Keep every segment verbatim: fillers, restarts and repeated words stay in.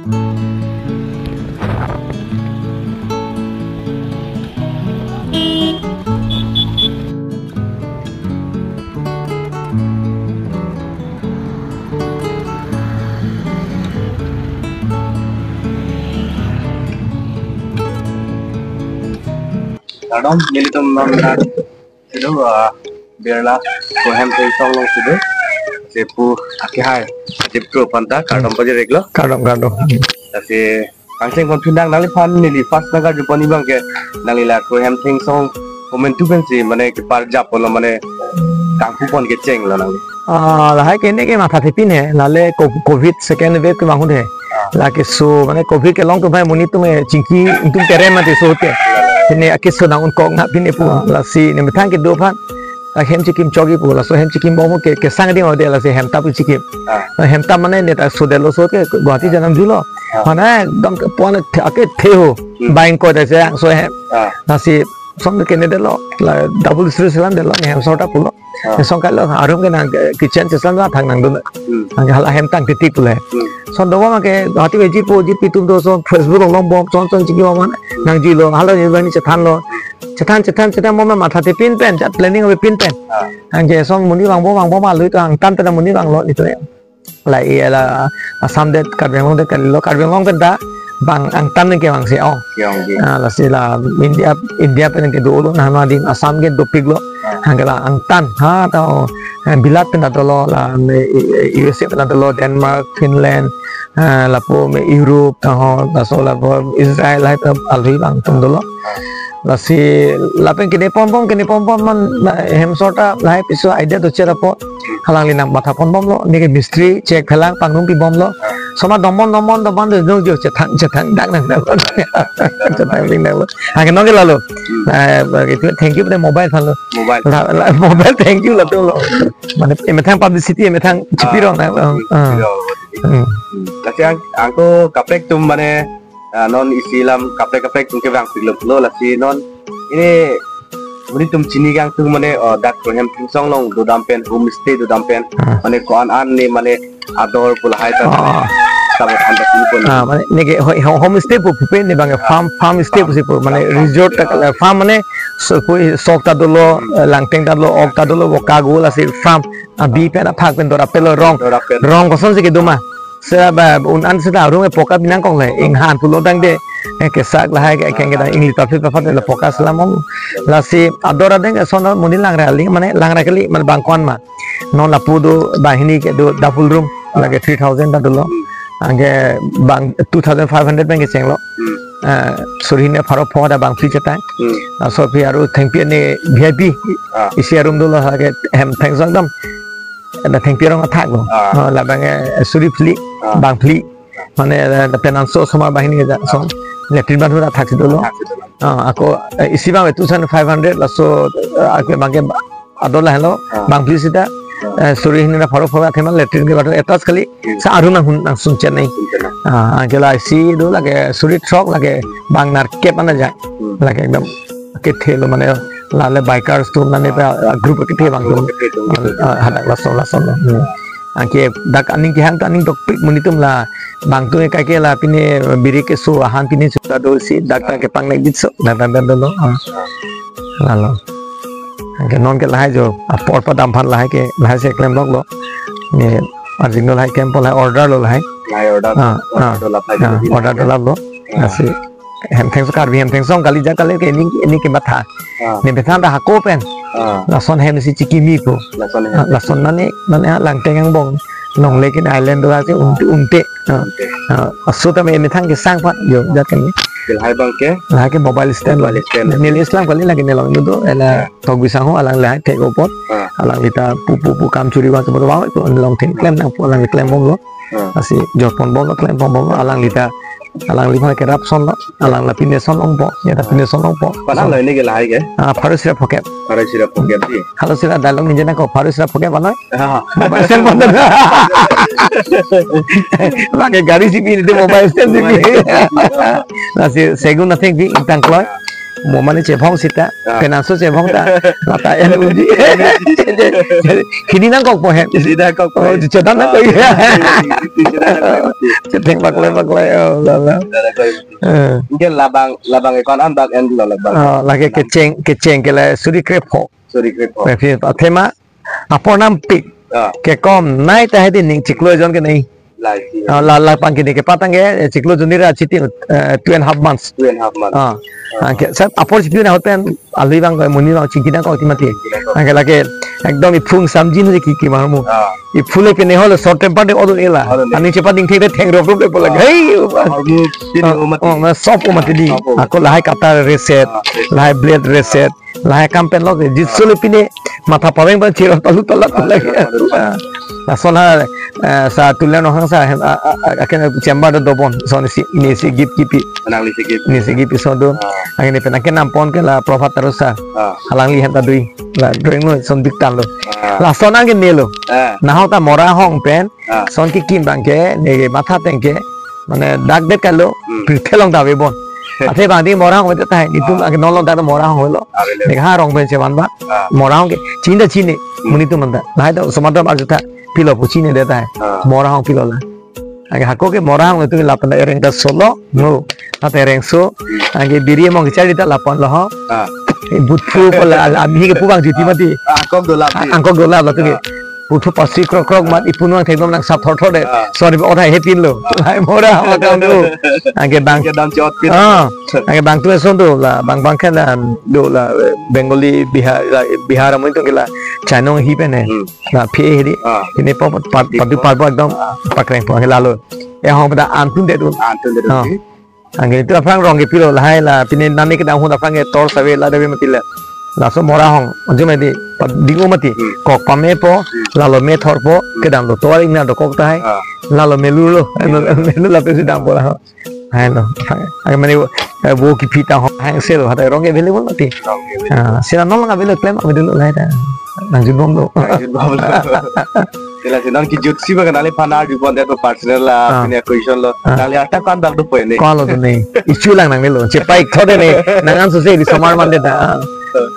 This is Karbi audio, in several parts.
Kardom, nelitum non na itu, ah, Birla Krohem Thengsong along itu. Sepu akehai, Jipkro aphan ta kardom pajir-iklo. Kardom, kardom. Lasi kangseng pon pindang nangliphan neli first nangkarju pon abang ke nangli la Krohem Thengsong momentum pensi mane keparjap lo mane kangpu pon kecheng lo nangli. Ah, lahai ke neke matha thepin he, lale co-, covid second wave ke banghun he. Ah. Lake so, mane covid kelong atum hai monit atum he chingki atum terem mati so te. Pine akeso nang-un kok na pine pu, ah, lasi ne methang kedo aphan. La hem chikim chokji pu, laso hem chikim bom ke, kesang ding ode lasi hem tap chikim. Ah. La hem tap mane ne ta so detlo so ke Guwahati janam julo. Ah. Mane ekdom ke pon the-, ake the ho, hmm, bang ko dese so hem. Ah. Lasi son ke ne detlo, la double three selam detlo, hem sota pulo. Ah. Song kalo arum ke nang, eh, kitchen selam la thang nangdun. Hmm. Nang hala hem tang titik pule. Hmm. Son dowa ma ke hati veji po ji pitum do son Facebook along bom son son chiki bom nang jilo hala ni bani chethan lo. Chethan chethan chethan bom ma matha thepin pen chat planning ave pin pen. Ah. Nang je son monit vangbo vangbo ma lui to angtan ta monit vanglo ni to. La iya la Assam det Karbi Anglong det kalilo Karbi Anglong pen ta bang angtan ke bang si ong. Yang di. Ah, lasi la India, India pen ke dolo na ma di Assam ke dopik lo. Ah. Hang ke la angtan ha ta, oh, eh, Bilat pen ta dolo la me, eh, U S A pen ta dolo Denmark, Finland, ah, lapu me Europe ta ho, laso lapu Israel hai ta alhi bang atum dolo. Ah. Lasi lapen kene pon bom, kene pon bom man, na, hem sota lahai piso idea dochot apo. Alangli nang matha pon bomlo, neke mistri chek phelang pangnung pi bomlo. Soma domon domon domon do nung jo chethang chethang dak nang dak. Chethang ding dak lo. Hake nong ke lalo. Hmm. Eh, bagi itu thank you pada mobile aphan lo. Mobile. La, la, mobile thank you latum lo. Mane, eh, methang publicity, eh, methang chipi rong na. Ah, ah. Chipi rong. Hmm. Hmm. Lasi ang, angko kaprek atum mane, ah, non isi alam kaprek kaprek atum ke bang pilok lo lasi non ini monit atum chini kangtung mane, oh, dak Krohem Thengsong along dodam pen, homestay dodam pen, ah, mane ko-an an ne mane ador pu lahai ta. Oh. Tamo than ta sini pon. Ah, mane neke ho-, ho-, homestay pu pupe ne bang farm, farm stay pu si pu, mane farm, resort farm, ta kala farm mane so pu sok ta dolo, hmm, eh, langteng ta dolo, ok ta dolo, bo kago lasi farm, abi pen aphak pen dora pelo rong. Dora pen. Rong koson si kedo ma. Sera ba un an seta arung e poka binang kong le, inghan pulo tangte, eh, kesak lahai ke keng kedang ingli ta phit pa phat le poka selam om. Lasi ador adeng ke son monit langra kali, mane langra kali, mane bang ko-an ma. Non lapu do banghini ke do double room, lake three thousand ta dolo. Anke bang two thousand five hundred pen kechenglo. Hmm. Eh, suri hini pharo pho ta bang phli chetang. Hmm. Laso aphi aru thengpi ne V I P. Ah. Isi arum dolo lake hem thengsong dam. Ada thengpi rong athak lo. Ah. Oh, labang, eh, suri phli, ah, bang phli. Mane, eh, penang so soma banghini ke ja, ah, so. Latrine bathroom athak si dolo. Athak si dolo. Ah, ako, eh, isi bang two thousand five hundred laso, eh, ako bang ke ador lahelo, ah, bang phli sita, ah, eh, suri hini ra pharo pharo athema latrine ke bathroom attach kali, hmm, sa arum nanghun nangsun chenai. Sun chenai. Ah, anke la isi do lake suri throk lake bang nerkep ana ja. Hmm. Lake ekdom kethe lo mane lale bikers atum mane, ah, pa, ah, group kethe bang atum. Group kethe atum, ah, ah, hadak lason lason lo. Hmm. Anke dak aning kehang ta aning dokpik monit atum la bang atum ke kaike la pine biri keso ahan pine suta do si dak ta kepang nek dit so dak dak dak dolo. Ah. Lalo. Anke non ke lahai jo apor padam aphan lahai ke lahai si klemlok lo. Ne arjing lo lahai camp lahai order lo lahai. Lahai order. Ah, order, ah, dolap lahai, ah, jadi order lahai dolap lo. Ah. Lasi hem thengsong Karbi hem thengsong kali ja kali ke ini ini ke matha. Ah. Ne bethan ta hako pen. Ah. Lason hem si chikimi po. Lason hem. Ah, lason mane mane langteng angbong. Nonglek in island do lasi unte unte. Ah. Unte. Ah, aso ta me methang kesang pat jo jat kami. Lahai bang ke? Lahai ke mobile stand. Mobile stand. Neli Islam kali lagi nelong itu do ela, ya, Tokbi Sangho alang lahai thek opor. Ah. Alangli ta pu pu pu kam churi bang ke pu bang pu along theng klem nang pu alangli klem bomlo. Ah. Lasi jor pon bomlo klem pon bomlo alangli ta alangliphan kerap son lo. Alang la pine son ongpo, ya ta pine son ongpo. Panang lo ini ke lahai ke? Ah, pharo sira phokep. Pharo sira phokep di. Halo sira dialogue ni jena ko pharo sira phokep anoi. Ah. Mobile stand pon. Lake gari si pi, mobile stand si pi. Mobile stand si pi. Lasi segun atheng pi ingtang kloi. Mo mane chevong sita, Ah. penanso chevong ta, lata en unji. Hini nangkokpo he. Hini nangkokpo Oh, he. Chedan Ah, nangkok. Hini chedan nangkok. Cheteng pakle pakle, oh, lala. Chedan nangkok. Eh. Anke labang, labang ekon an bak enlo labang. Ah, lake kecheng, kecheng ke la suri krepho. Suri krepho. Krepho, athema, apor nampik. Ah. Kekom nei ta hedi ning chiklo jon ke nei. Lai si. Ah, la, la pangkini ke patang ke, eh, chiklo jon ra chiti, eh, two and half months. Two and half months. Ah. Ah. Anke sat apor chiti na hoten alui bang ko muni bang chingki nangkok ti mati. Chingki nangkok. Anke lake ekdom iphung samjin je ki ki marmu. Ah. Iphu le pine hol short temper de odun ela. Odun ela. Ani chepa ding thek de theng rop rop de pola. Ah. Hei. Hormu pine Ah, umati. Oh, na sop umati di. Sop umati. Ako lahai cutter reset, Ah, reset. lahai blade reset. Lahai kam pen lok, jitsu le pine matha paveng pen chirot palu palat Ah, lagi. Chirot palu palat. Ah. Lason ha, eh, sa tulen ohang sa, hem, a, a, a, aken chamber do dobon, son si, ni si gip kipi. Nangli si gip. Ni si gip so do. Ah. Anke ne pen anke nampon ke la Prabhat Tarusa. Ah. Alangli hem ta dui. La drawing lo, son bik tan lo. Ah. Lason anke ne lo. Ah. Nahok ta Mora Hong pen, Ah. son kikim bang ke, ne matha teng ke, mane dak det kalo, Hmm. pirthe along ta avebon. Athe bang di Mora Hong ta hai, nitum Ah. anke non along ta Mora Hong lo. Ah, avelo. Ne ha rong pen chevan ba. Ah. Mora Hong ke, chinda chini, Hmm. munitum anta. Lahai ta somadam arju ta, pilo pu chini de ta hai. Ah. Mora Hong pilo la. Anke hako ke Mora Hong tu lapen ta ereng ta solo, no. Ata ereng so, Hmm. anke biri among kechari ta lapan lo ho. Ah. Eh, but phu pala, al-, ami ke pu bang juti mati. Ah, angkok dola Ah, ti. angkok dola la tu ke. Ah. Puthu pasi krok krok mat ipun vang thekdom nang sap thor thor de. Ah. Sorry, othai hepin lo. Hai Mora Hong akam do. Anke bang. Kedam chot pin. Ah. Anke bang tu eson do la, bang bang kan la, do la, eh, Bengali, Bihar, la, Bihar amun tu ke la, Chainong hi pen he. Hmm. La phe hedi. Ah. Ini po pat, pat, patu pat po ekdom Ah. pakreng po ke lalo. Eh, hong pada antun de dun. Antun de dun. Ah. Anke tu aphrang rong ke pilo lahai la, pine nani kedam hon aphrang ke tor save la dave mati le. Laso Mora Hong, onjum edi, pat dingo mati. Hmm. Kok pame po, Hmm. lalo me thor po, Hmm. kedam lo tor ingna dokok ta hai. Ah. Lalo melu lo, Melu. melu la pe si dam po la ho. Hai lo, hai, hai mane, eh, bo kipi ta ho, hai se lo, hata rong ke available mati. Rong ke available. Ah, sila non lang available klem available lo lahai ta. Nang jun bom lo. Nang jun bom lo. Sila si non kejut si bang nangli phan arju pon det personal la, Ah. pine question lo. Ah. Nangli arta kan bak do po ne. Ko lo tu ne. Ichu lang nangne lo. Chepai thode ne. Nang an so se di somar man de ta.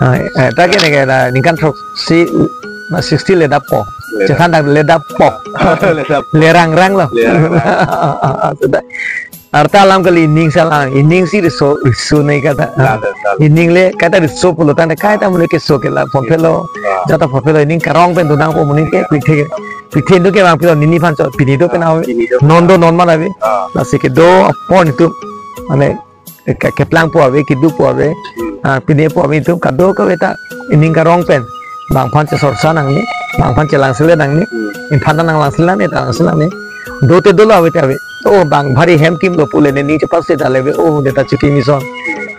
Ah, eh, ta ke ne ke la ningkan throksi, ma sixty le dap po. Le dap. Chethan dak le dap po. Le dap. Le rang rang lo. Le rang rang. Sudah. Arta alam kali ining salang, ining si riso, riso nei kata. Lalo, lalo. Ining le kata riso pulo tangte kaita mulu keso ke la phone pe lo. Ah. Jata phone pe lo ining karong pen tu nangpo muni ke pithe, pithe tu ke bang pilo nini phan chot pini tu pen Ah, ave. Pini tu Non do non mal ave. Ah. Lasi kedo apor netum mane ke, keplang po ave, kedo po ave. Hmm. Ah, pini po ave tu kado kave ta ining karong pen. Bang phan chesorsa nangne, bang phan chelang sele nangne. Hmm. Inphan ta nang lang sele nangne, ta lang sele nangne. Do te dolo ave te ave. Oh, bang bhari hem kim lo pule ne ni chepas se ta leve. Oh, deta chiti mison.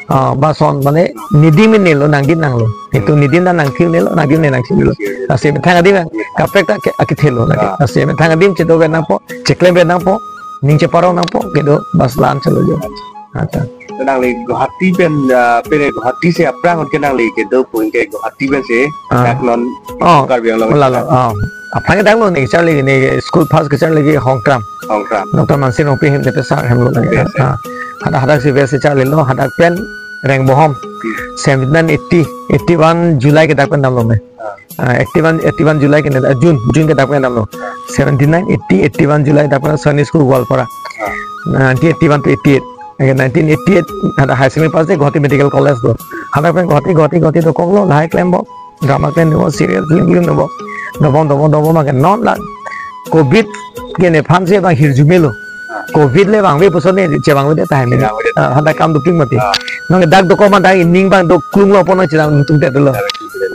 Ah, ba son mane nidim ne lo nangdim nang lo. Itu nidim ta nangthir ne lo, nangdim ne nangthir ne lo. Lasi methang adim kaprek ta ke akithe lo lagi. Ah. Lasi methang adim chedo ven nangpo, cheklem ven nangpo, ning cheparong nangpo, kedo bas lan chelo jo. Ata. Nangli Guwahati pen, ah, pene Guwahati si aphrang ke nangli kedo pu ke Guwahati pen si Ah. dak non Oh, Karbi Anglong. Wala lo. Ah. Aphrang dak lo ne charli ne school pass ke charli ke Hongkram. Hongkram. Doctor Mansing Rongpi hem de sar hem lo lagi. Yes, yes. Ah. Hadak hadak si besi charli lo, hadak pen reng bohom. Hmm. Seventy nine eighty, eighty one July ke dak pen dam lo me. Ah. Ah, eighty one, eighty one July ke ne, ah, June, June ke dak pen dam lo. Seventy nine, eighty, eighty one July dak pen Sunday school Goalpara. Ah. Nineteen eighty one to eighty eight. Again, nineteen eighty eight hadak high secondary pass de Guwahati Medical College do. Hadak pen Guwahati, Guwahati, Guwahati dokok lo, lahai klem bo. Drama klem bo, serial film klem bo. Dobom, dobom, dobom, makan non la. Covid ke nephan si bang hirjume lo. Covid le bang ve puson ne, chevang ve de ta hai me. Chevang ve de ta. Ah, hadak kam doping mati. Ah. Nang dak dokok ma dak ining bang doklung lo pon chevang tung te lo.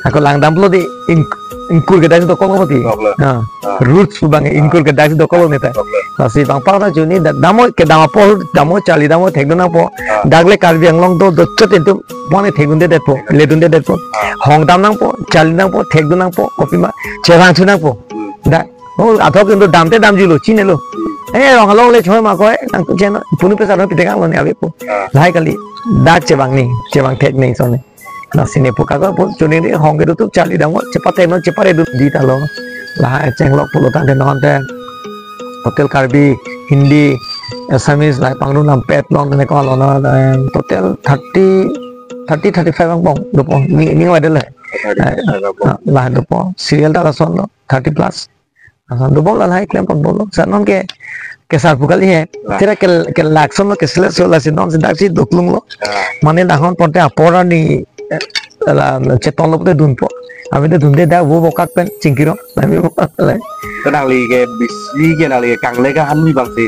Ako langdam lo di ing-, ingkur ke dak dokok lo mati. Dokok lo. Ah. Ah. Roots pu bang Ah. ingkur ke dak dokok lo ne ta. Dokok lo. Lasi bang pang ta juni da-, dam-o kedam apor, dam-o charli dam-o thekdun nangpo. Ah. Dak le Karbi Anglong do, do chot entum pon thekdun de det po, Thekdun. ledun de det po. Ah. Hong dam nangpo, charli nangpo, thekdun nangpo, kopi ma, chevang thu nangpo. Hmm. Dak Oh, athok indo dam te damji lo, chine lo. Hmm. Eh, rong along le choi ma ko, eh, nang tu cheno, punu pesa no pite kang lo ne ave po. Ah. Lahai kali, dak chevang ni, chevang thek ni son ni. Lasi ne pu kako pu, chuni ni hong kedo tu charli dam-o, chepathek non, chepare dun di ta lo. Lahai chenglok pulo tangte non te. Total Karbi, Hindi, Assamese, lahai pangrum lampet long ne ko lo na, eh, total thirty, thirty, thirty-five angbong dopo, ni ni wai dele. Thirty, thirty-five angbong. Ah, la dopo, serial ta lason lo, thirty plus. Lason dobom, la lahai klem ponbomlo. Sa non ke, kesar pu kali he. Ah. Tira ke, ke lakson lo, ke seleso, lasi non si daksi doklung lo. Ah. Mane dahon ponte apor arni, eh, la cheton lo pute dunpo. Avi te dunde dak vo vokak pen chingkiro. Nami vokak le. Ke nangli ke bisi ke nangli ke kangnek ahan abang si.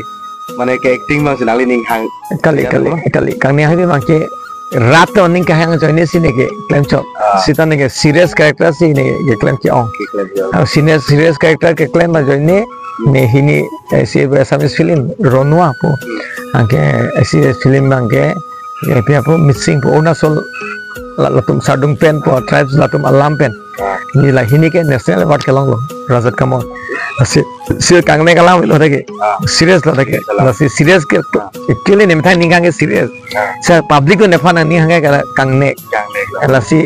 Mane ke acting abang si nangli ning hang. Kali, ya, kali, no? Kali. Kangnek ahan abang ke rat to ning kahang ajoine si ne ke klemchot. Ah. Sita ne ke serious character si ne ke klem ke-ong. Ke klem ke-ong. Ah, serious, serious character keklem ajoine ne hini, eh, si Assamese film Ronua pu. Hmm. Anke, eh, si film abang ke, eh, pi apo missing pu Arunachal la-, latum sardung pen pu, tribes latum alam pen. Ah. Ni la hini ke national award kelong lo, Rajat Kamal. Si, si kangnek alam lo ta ke. Ah. Serious lo ta ke. Serious alam. Si serious ke, ah, actually ne methang ning hang ke serious. Ah. Sa public ko nephan ning hang ke kala kangnek. Kangnek lo. Lasi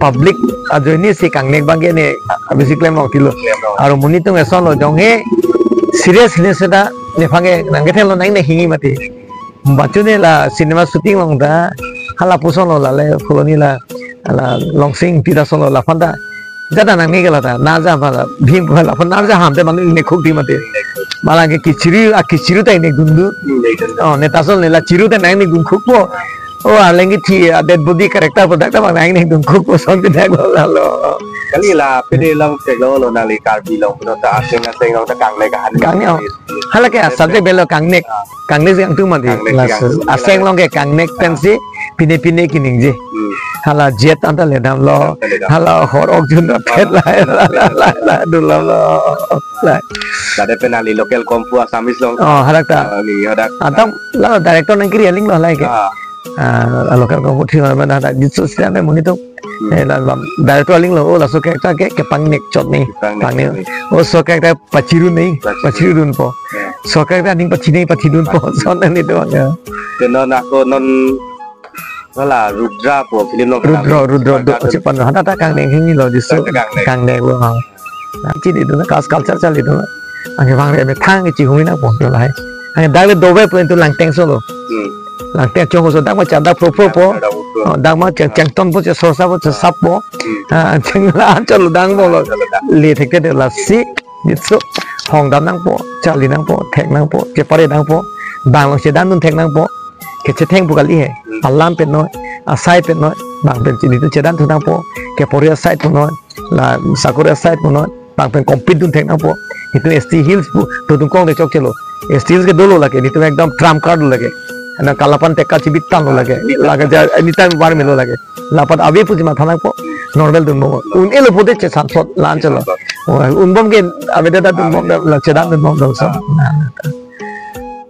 public ajoine si kangnek abang ke ne, ah, bisi klem long tilo. Klem long. Aru monit atum eson lo jong he serious ne seta nephan ke nangkethenlo nang ne hini mati. Bachu ne la cinema shooting along ta, hala puson lo la le Phuloni la, la Longsing Ingti ta son lo laphan ta. Jada nangne ke la ta, narja phala, bhim phala, laphan narja ham te manu ne khuk di mate. Mala ke kichiru, a kichiru ta ne dundu. Oh, ne ta son ne la chiru ta nang ne dun khukpo. Oh, aleng ke thi, a dead body character pu dak ta bang nang ne dun khukpo son ke dak lo la lo. Kali la, pede long tek lo lo nangli Karbi along, no ta aseng aseng along ta kangnek ahan. Kangnek, oh. Hala ke, a subject belo kangnek. Ah. Kangnek si angtung mati. Kangnek si la angtung. Aseng along ke kangnek pensi pine pine keningje. Hmm. Hala jet anta ledam lo. Anta ledam. Hala hor ok jun rapet la, la, la, la, la, dun lo lo. La. Tade pen nangli local kompu Assamese along. Oh, hadak ta. Ah, ni hadak. Antam la director nangkiri aling lo la ke. Ah. Ah, local kompu thima mana hadak jutsu siang monit atum. Hmm. Eh, la, la, director aling lo, oh, laso character ke, kepangnek chot ni. Kepangnek chot ni. Pangnek. Oh, so character pachiru ni, pachiru. Pachiru dunpo. Ya. So character aning pachi ni, pachi dunpo. Pachi. Son ni do ya. Ke non ako non, wala Rudra pu film along Rudra, kenal. Rudra, Rudra, Rudra. Chepan, hana ta kangnek hini lo, justru. Kangnek. Kangnek lo, ha. Nah, chini do na, kas culture chali do na. Anke bang re methang ke chihung nangpo, do lahai. Anke dak le dove pu itu Langteng so lo. Hmm. Langteng chong so dak ma chadak pro pro po. Chadak pro pro. Oh, dak ma cheng, chengton po, chesor sa po, chesap po. Hmm. Ah, cheng la chalo dang po lo. Chalo dang. Le thek te lasi. Jutsu hong dam nangpo, chali nangpo, thek nangpo, chepare nangpo, bang along chedan dun thek nangpo, kechetheng pu kali he, hmm, alam pen noi, asai pen noi, bang pen chini tu chedan thu nangpo, kepori asai pu noi, la sakori asai pu noi, bang pen compete dun thek nangpo, itu S T Hills pu, to tung kong de chokche lo, S T Hills ke dolo lake, itu ekdom trump card lo lake, na kalapan teka chibit tan lo lake, lake ja, anytime bar melo lake. Lapat ave pusi matha nangpo. Normal dunbom. Un-e lo pute chesan thot la-an chelo. Oh, unbom ke ave ta dunbom, la chedan dunbom dong so.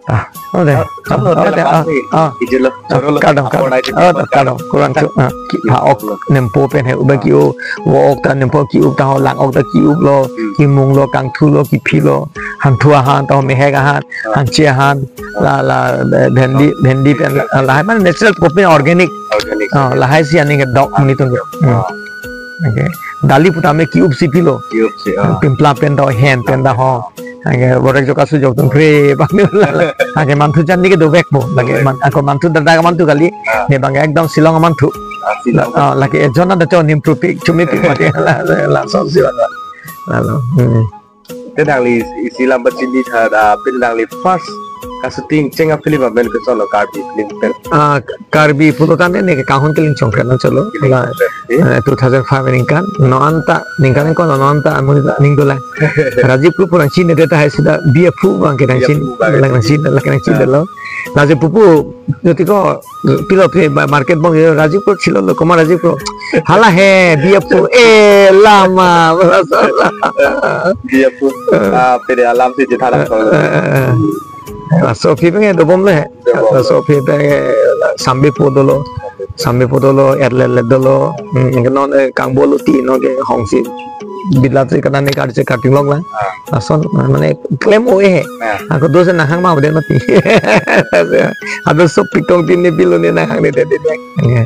Ah, oh de. Ah, oh de, ah, ah. Ijelo, ah, choro lo, kardom, apor kardom. Nai di, oh, kardom. Kurang chu, ah, ki, ha ok nempo pen he, uba ki-o, vo ok ta nempo ki-up ta ho, lang ok ta ki-up lo, hmm, kimung lo, kangthu lo, kiphi lo, hanthu ahan ta ho, mehek ahan, ah, hanchi ahan, la, la, bhendi, bhendi pen, ah, lahai mane natural kopi organic. Organic. Oh, lahai si aning kedok monit atum. Hmm. Ah. Okay. Dali pu tame ki-up si pilo. Ki-up si, ah. Pimpla pen do, hen pen da ho. Okay, borek joka su jok tum pre, bang ni la, la. Okay, manthu jan ni ke dovek po. Lake dovek. Man, ako manthu dak dak manthu kali. Ah. Ne bang ekdom Shillong manthu. Ah, Shillong. La, ah, lake ejon ada cho nim prupik, chumi pik mati la, la, la, so si la. Lalu, hmm. Te nangli isi lam pachini tha, ah, pen nangli first ka-shooting cheng a-film amen koson lo, Karbi film pen? Ah, Karbi pulo tangte ne ke Kanghon Killing Chongkret nang cholo. Killing Chongkret, eh? Eh, two thousand five ningkan, non anta, ningkan ko non anta amun ning dolang. Rajiv Kro pu nangchinine ta hai sida B F Pu bang ke nangchin, B F Pu bang ke lang nangchin, lang nangchin, ah, dolo. Rajiv Kro pu, jyoti ko, pilo pe, ma-, market bong yo, Rajiv Kro chilo lo, komat Rajiv Kro. Hala he, B F Pu, eh, lama, B F Pu, ah, pede alam si chethan nang. Eh, eh, eh, eh. Laso aphi pen dobom le. Dobom. Laso aphi pen, eh, Sambe Pu dolo. Sambe Pu dolo, Erle le dolo. Hmm, non, eh, Kangbo Luti, non ke hong si. Bilat si kanan ne kar si karting long lang. Ah. Lason, ah, mane klem o eh. Ah. Ako do se nahang ma udah mati. Ado sop pitong tin ne bilo ne nahang ne dede dek. Iya.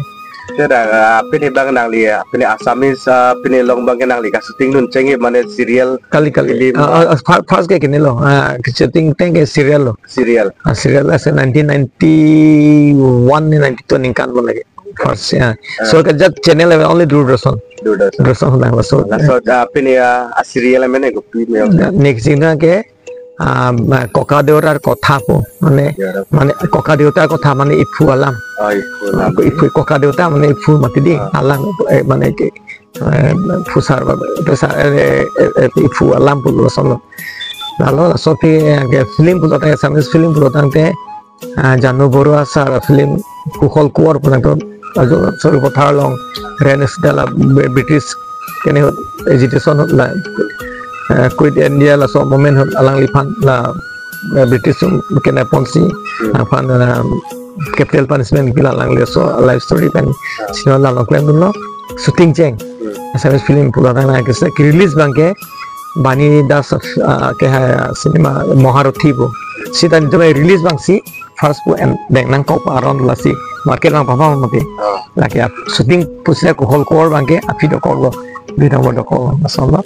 Te dak, ah, pini bang nangli, ah, pini Assamese, ah, pini along bang ke nangli ka-shooting dun cheng he mane serial. Kali, kali. Film. Ah, ah, ah, fir-, first ke kini lo. Ah, ka-shooting teng ke serial lo. Serial. Ah, serial ase nineteen ninety-one ne ninety-two ningkan lo lake. First, ya. So, kejak channel available only Doordarshan. Doordarshan. Doordarshan holang, so. Laso, ah, pini, ah, a serial mane kopi me. Next thing na ke, ah, ma-, Koka Deotar Kotha pu. Mane, Ya, ya. mane Koka Deotar Kotha mane iphu alam. Oh, iphu alam. Iphu, Koka Deota mane iphu mati di. Ah. Alam, eh, mane ke, eh, phusar ba, phusar, eh, eh, eh, iphu alam pulo lason lo. Lalo laso aphi, eh, ke film pulo tangte, Assamese film pulo tangte, ah, Janu Baruah sir film Kuhol Kuwar pu nangtum, ajo Sarupathar along Ren Sita la Br-, British kene ahut agitation ahut la, eh, quit India laso movement ahut alangliphan la, eh, British atum kene ponsi, Hmm. aphan, eh, capital punishment kipi la alangli laso life story pen, Ah. sino la along klemdunlo, shooting cheng. Hmm. Assamese film pulo tangte kesa ke release abang ke Bani Das, ah, ke hai, ah, cinema Maharoti pu. Sita netum release abang si first pu en deng nangkok aron lasi market abang papa mati. Oh. Lake ap shooting pusi Kuhol Kuwar abang ke aphi dokoklo, dui number dokoklo, lason lo.